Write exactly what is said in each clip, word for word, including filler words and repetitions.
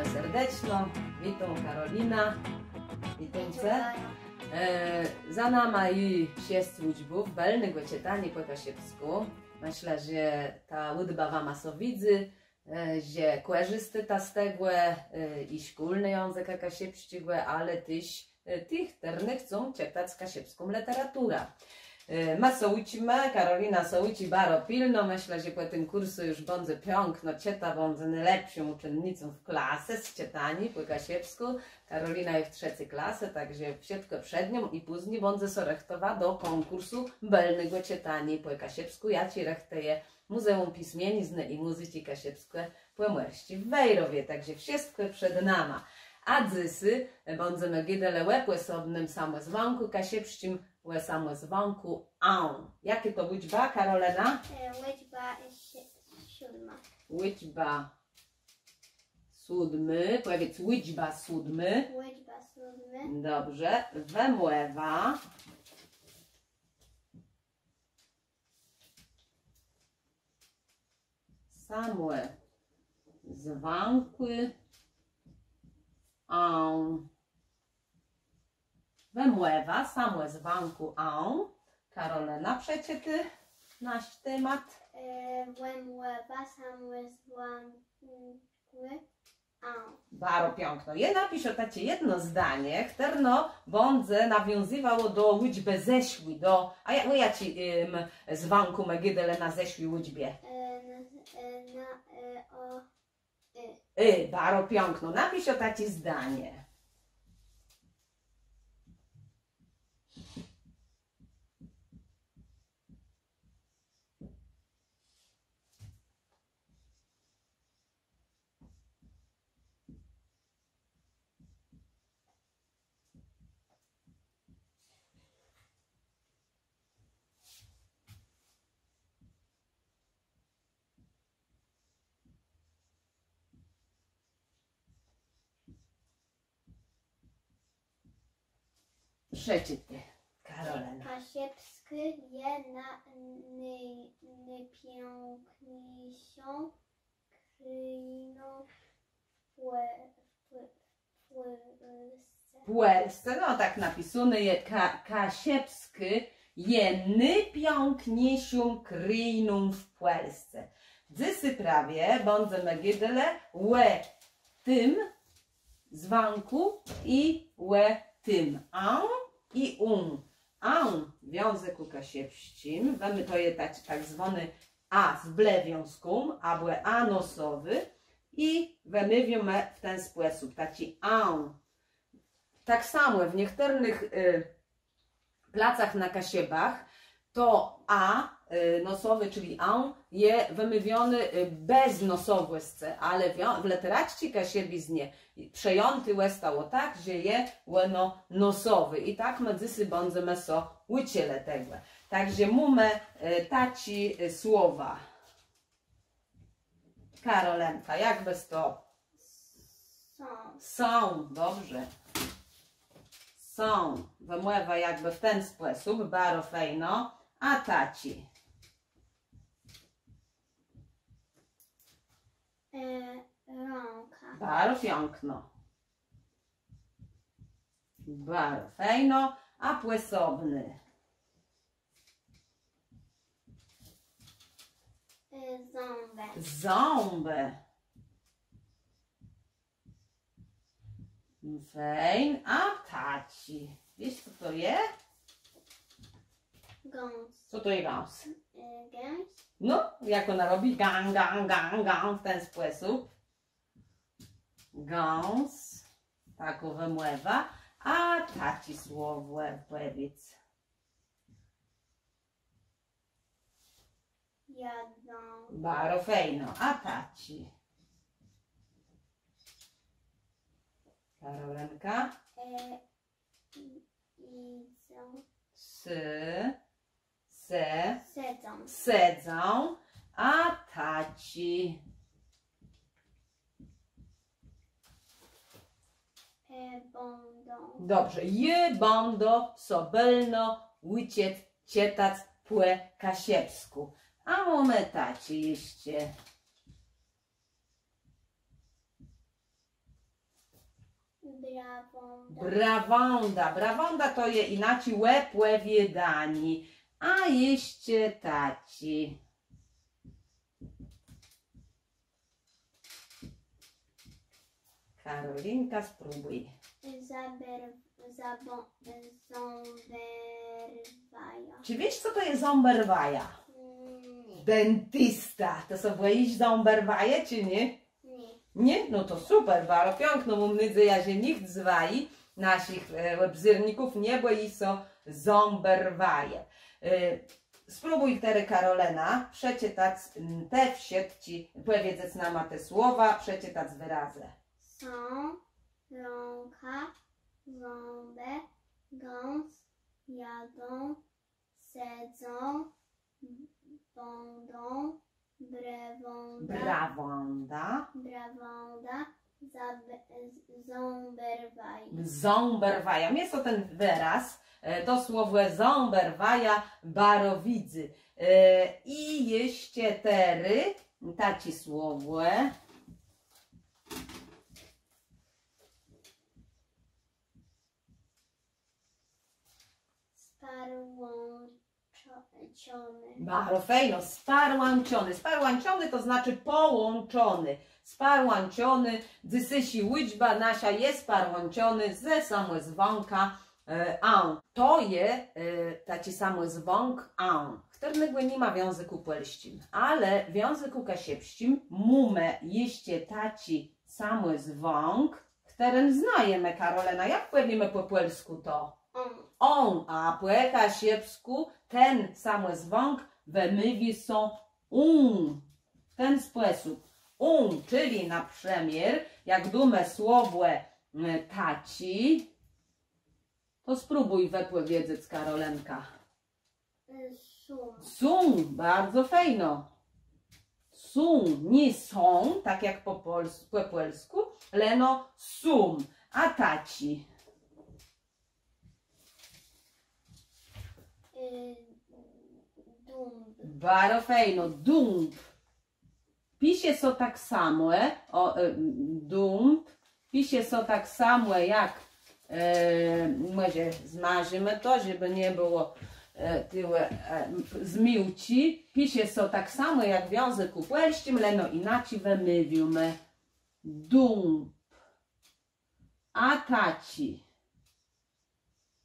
Serdeczno witóm, Karolina. Witóm ce. E, za nama ju szesc ùczbów bëlnégò czëtaniô pò kaszëbskù. Mëszlã, że ta ùdba wama sã widzy, e, że kòrzistóta z tegò, e, i szkólny jãzëka kaszëbsczégò, ale téż, e, tëch, chtërny chcą czëtac kaszëbską lëteraturã. E, më sã ùczimë, Karolina sã ùczi baro pilno, mëszlã, że pò tim kùrsu ju bãdze piãkno czëta, bãdze nôlepszą ùczennicą w klase z czëtaniô pò kaszëbskù. Karolina je w trzecy klase, tak że wszëtkò przed nią i pózni bãdze sã rëchtowa do kònkùrsu bëlnégò czëtaniô pò kaszëbskù, jaczi rëchtëje Mùzeùm Pismieniznë i Mùzyczi Kaszëbskò-Pòmòrsczi w Wejrowie, tak że wszëtkò przed nama. A dzysô bãdzemë gôdelë ò pòsobnym samòzwãkù kaszëbsczim, ò samòzwãkù ã. Jakô to ùczba, Karolëna? E, ùczba si-, sódmô. Ùczba sódmô, pòwiédz ùczba sódmô. Ùczba sódmô. Dobrze, wëmòwa. Samòzwãkù ã. Wëmòwa samòzwãkù ã. Karolëna, przeczëtôj nasz temat. E, wëmòwa samòzwãkù ã. Baro piãkno. Jô napiszã taczé jedno zdanié, chtërno bãdze nawiązywało do ùczbë zeszłi, do, a ja, ò jaczim, em, zwãkù më gôdelë na zeszłi ùczbie? E, na, e, na, e, ò, e. E, baro piãkno. Napiszã taczé zdanié. Przeczëtôj, Karolëna. Kaszëbskô je na-, nô-, nôpiãkniészą krainą w Pò-, w Pò-, w Pòlsce. W Pòlsce, no tak napisóné je, Ka-, Kaszëbskô je nôpiãkniészą krainą w Pòlsce. Dzysô prawie bãdzemë gôdelë ò tim zwãkù i ò tim ã i ą. Ã w jãzëkù kaszëbsczim, wiémë, to je tak, tak zwóné a z blewiązką, abò a nosowé, i wëmôwiómë w ten spòsób, taczé ã. Tak samò w niechtërnëch, e, placach na Kaszëbach to a, e, nosowé, czëli ã, je wëmôwióné, e, bez nosowòscë, ale w, w lëteracczi kaszëbiznie przëjãté òstało tak, że je òno nosowé. I tak më dzysô bãdzemë sã ùczëlë tegò. Tak że mómë, e, taczé, e, słowa. Karolënka, jak bës to? Są. Są, dobrze. Są. Wëmòwa jakbë w ten spòsób, baro fejno. A taczé? E, rãka. Baro piãkno. Baro fejno. A pòsobné? E, zãbë. Zãbë. Fejn. A taczé. Wiész, co to je? Gãs. Co to je gãs? E, gęś. No, jak òna robi? Gã, gã, gã, gã, w ten spòsób. Gãs. Takô wëmòwa. A taczé słowò pòwiédz. Jadą. Baro fejno. A taczé? Karolënka? E, i-, jidzą. S-, se-, sedzą. Sedzą. A taczé? E, bãdą. Dobrze, jô bãdã sã bëlno ùczëc czëtac pò kaszëbskù. A mómë taczé jeszcze. Brawãda. Brawãda. Brawãda to je jinaczi òpòwiôdanié. A jeszcze taczi. Karolinka, spróbùj. Zaber-, zabą-, zãberwaja. Czë wiész, co to je zãberwaja? Nié. Dentista. To sã bòjisz zãberwaje, czë nié? Nié. Nié? No to super, baro piãkno. Móm nôdzejã, że nicht z waji, naszich, e, òbzérników nie bòji sã zãberwaje. E, Spróbùj terô, Karolëna, przeczëtac, mm, te wszëtczé, pòwiedzec nama te słowa, przeczëtac wërazë. Są, rãka, zãbë, gãs, jadą, sedzą, bãdą, brawãda. Brawãda. Brawãda. Zabe-, zãberwaja. Zãberwaja. Mie sã ten wëraz, e, to słowò zãberwaja baro widzy. E, i jeszcze terô taczé słowò. Sparłã-, Baro fejno, sparłãczony. Sparłãczony to znaczi połączony. Sparłãczony, dzysészô ùczba naszô je sparłãczonô ze samòzwãkã, e, ã. To je, e, taczi samòzwãk ã, chtërnégò ni ma w jãzëkù pòlsczim, ale w jãzëkù kaszëbsczim mómë jeszcze taczi samòzwãk, chtëren znajemë, Karolëna. Jak pòwiémë pò pòlskù to? Ą. Ą, a pò kaszëbskù ten samòzwãk wëmôwiô sã ą. W ten spòsób. Ą, czëli na przëmiôr, jak dómë słowò, e, taczé, to spróbùj wëpòwiedzec, Karolënka. E, są. Są, bardzo fejno. Są, nié są, tak jak pò pòls-, pò pòlskù, leno są. A taczé? E, dąb. Baro fejno, dąb. Pisze sã tak samò, e, ò, e, dąb. Pisze sã tak samò jak, e, mòże zmażemë to, żebë nie bëło, e, tëli, e, zmiłczi. Pisze sã tak samò jak w jãzëkù pòlsczim, leno jinaczi wëmôwiómë. Dąb. A taczé.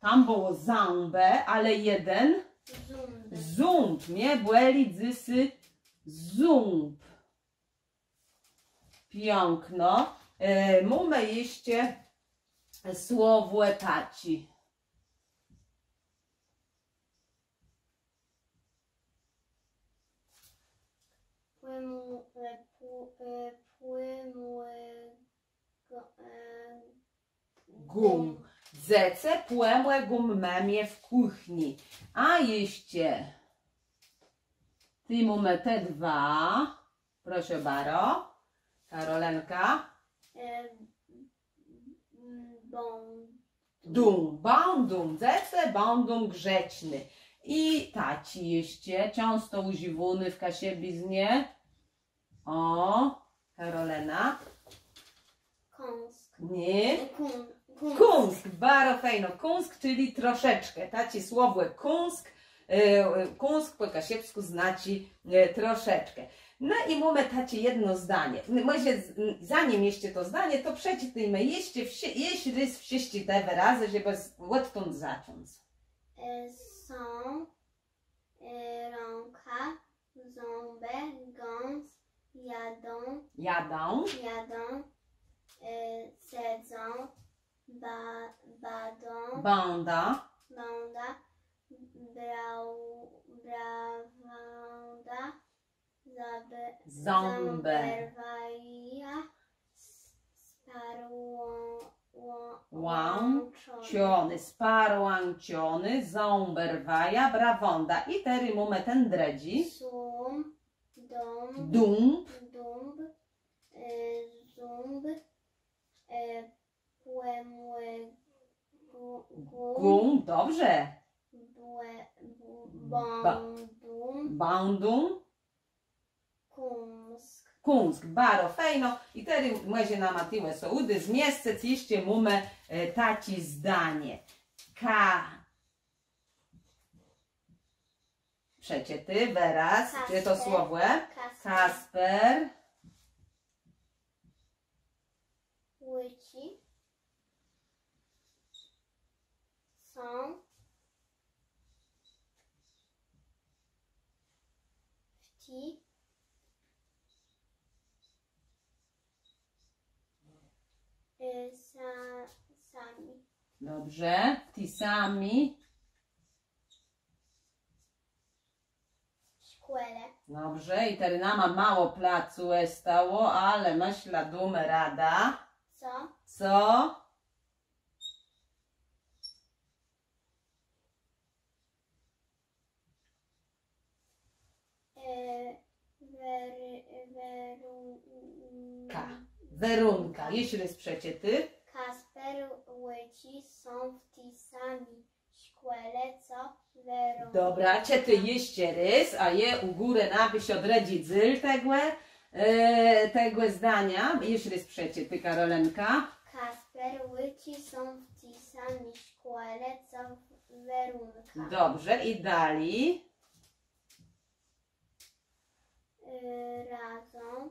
Tam bëło zãbë, ale jeden. Ząb. Ząb. Mie bòli dzysô ząb. Piãkno. E, mómë jeszcze słowò taczé. Pòmò-, e, pò-, e, pòmò-, Gą. Dzecë pòmògą mëmie w kùchni. A jeszcze. Tu mómë te dwa. Proszã baro. Karolënka. E, m, bą-, dą, bãdą, dzecë bãdą grzeczné. I taczé jeszcze, czãsto ùżiwóné w kaszëbiznie. Ò, Karolëna. Kąsk. Nié. Kąsk. Kąsk, baro fejno. Kąsk, czëli troszeczkę. Taczé słowò kąsk, e, e, kąsk pò kaszëbskù znaczi, e, troszeczkę. No i mómë taczé jedno zdanié. N-, mòże z-, n-, zanim jeszcze to zdanié, to przeczëtôjmë jeszcze wsze-, jeszcze rôz wszëtczé te wërazë, żebë z-, òdtąd zacząc. E, są. E, rãka, zãbë, gãs, jadą. Jadą. Jadą. E, sedzą, ba-, badą. Bãda. Bãda. Brał-, brawãda. Zãbë-, zãbë. Zãberwaja. S-, sparłã-, łã-, łãczony. Łãczony, sparłãczony, zãberwaja, brawãda. I terô mómë ten drëdżi. Sóm, dąb. Dąb. Dąb, e, ząb, e, pòmò-, gą-, gą. Gą, dobrze. Błe-, b-, ba-, bãdą. Bãdą. Kąsk. Kąsk, baro fejno. I terô mòże nama tuwò sã ùdô zmiescëc, jesz mómë, e, taczé zdanié. Ka-, Przeczëtôj wëraz, czë to słowò? Kasper. Kasper. Łëczi. Są. W ti. Y, sa-, sami. Dobrze, w ti sami. Szkòle. Dobrze, i terô nama mało placu òstało, ale mëszlã, dómë radã. Co? Co? E, wer-, werun-, Ka. Werónka. Jesz rôz przeczëtôj. Kasper, Łëczi są w ti sami szkòle co Werónka. Dobra, czëtôj jesz rôz, a jô ù górë napiszã drëdżi dzél tegò, e, tegò zdaniô. Jesz rôz przeczëtôj, Karolinka. Kasper, Łëczi są w ti sami szkòle co Werónka. Dobrze, i dali. Y, razem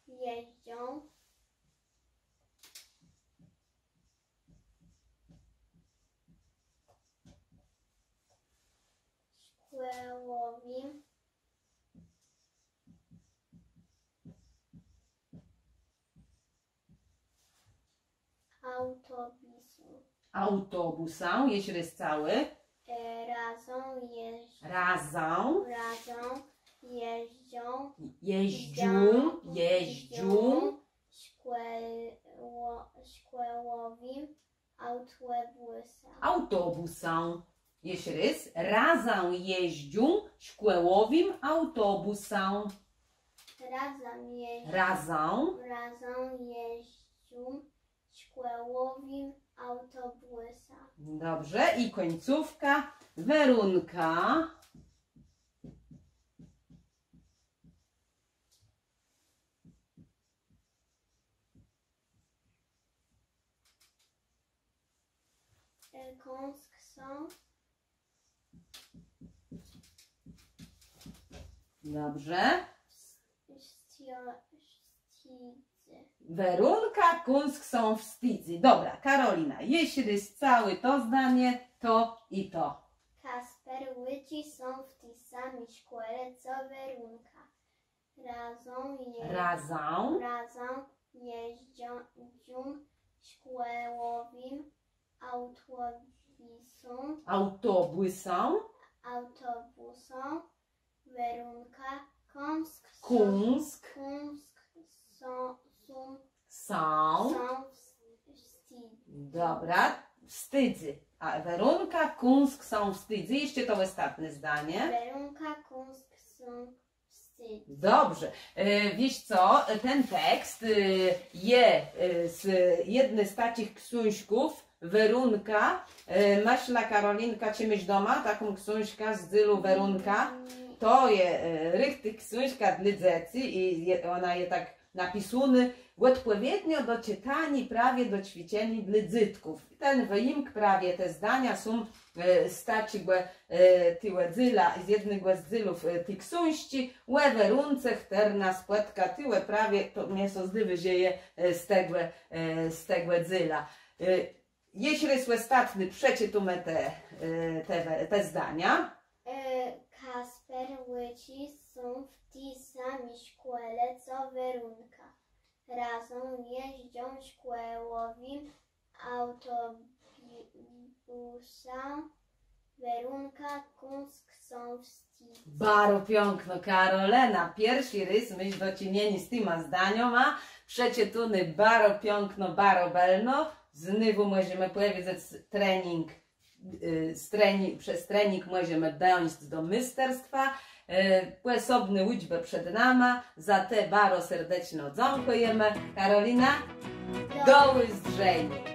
jeżdżą szkòłowim autobùsã. Autobùsã, jesz rôz całi. E, razem jeżdżą. Razem. Razem jeżdżą. Jeżdżą, jeżdżą. Szkòło-, szkòłowim autobùsã. Autobùsã. Jesz rôz. Razem jeżdżą szkòłowim autobùsã. Razem jeżdżą. Razem. Razem jeżdżą szkòłowim autobùsã. Dobrze. I kùńcówka. Werónka. E, kąsk sã. Dobrze. Wstidzy. Werónka, kąsk sã wstidzy. Dobra, Karolina, jesz rôz całé to zdanié, to i to. Kasper, Łëczi są w ti sami szkòle co Werónka. Razem je-, Razem. Razem jeżdżą szkòłowim autobùsã. Autobùsã. Autobùsã. Werónka, kąsk sã. Kąsk. Kąsk sã, sã. Sã. Sã wstidzy. Dobra, wstidzy. A Werónka, kąsk sã wstidzy. Jesz to òstatné zdanié. Werónka, kąsk sã Dobrze. E, wiész co, ten tekst, e, je, e, z jedny z taczich ksążków, Werónka. E, môsz, Karolinka, czë môsz doma taką ksążkã z dzélu Werónka? To je, e, richtich ksążka dlô dzecy i je, òna je tak napisónô òdpòwiednio do czëtaniô, prawie do cwiczeniô dlô dzôtków. Ten wëjimk, prawie te zdania są, e, z taczégò, e, tegò dzéla, z jednégò z dzélów, e, ti ksążczi, ò Werónce, chtërna spòtka, tegò prawie, to mie sã zdôwô, że je, e, z tegò, e, z tegò dzéla. E, Jesz rôz òstatny przeczëtómë te, e, te we-, te zdania. E, Kasper, Łëczi są w ti sami szkòle co Werónka. Razem jeżdżą szkòłowim autobùsã. Werónka, kąsk sã wstidzy. Baro piãkno, Karolëna. Pierszi rôz môsz do czënieniô z tima zdaniama. Przeczëtóné baro piãkno, baro bëlno. Znôwù mòżemë pòwiedzec, trening, e, z treni-, przez trening mòżemë dóńc do mésterstwa. E, pòsobné ùczbë przed nama. Za te baro serdeczno dzãkùjemë. Karolina? Do ùzdrzeniô.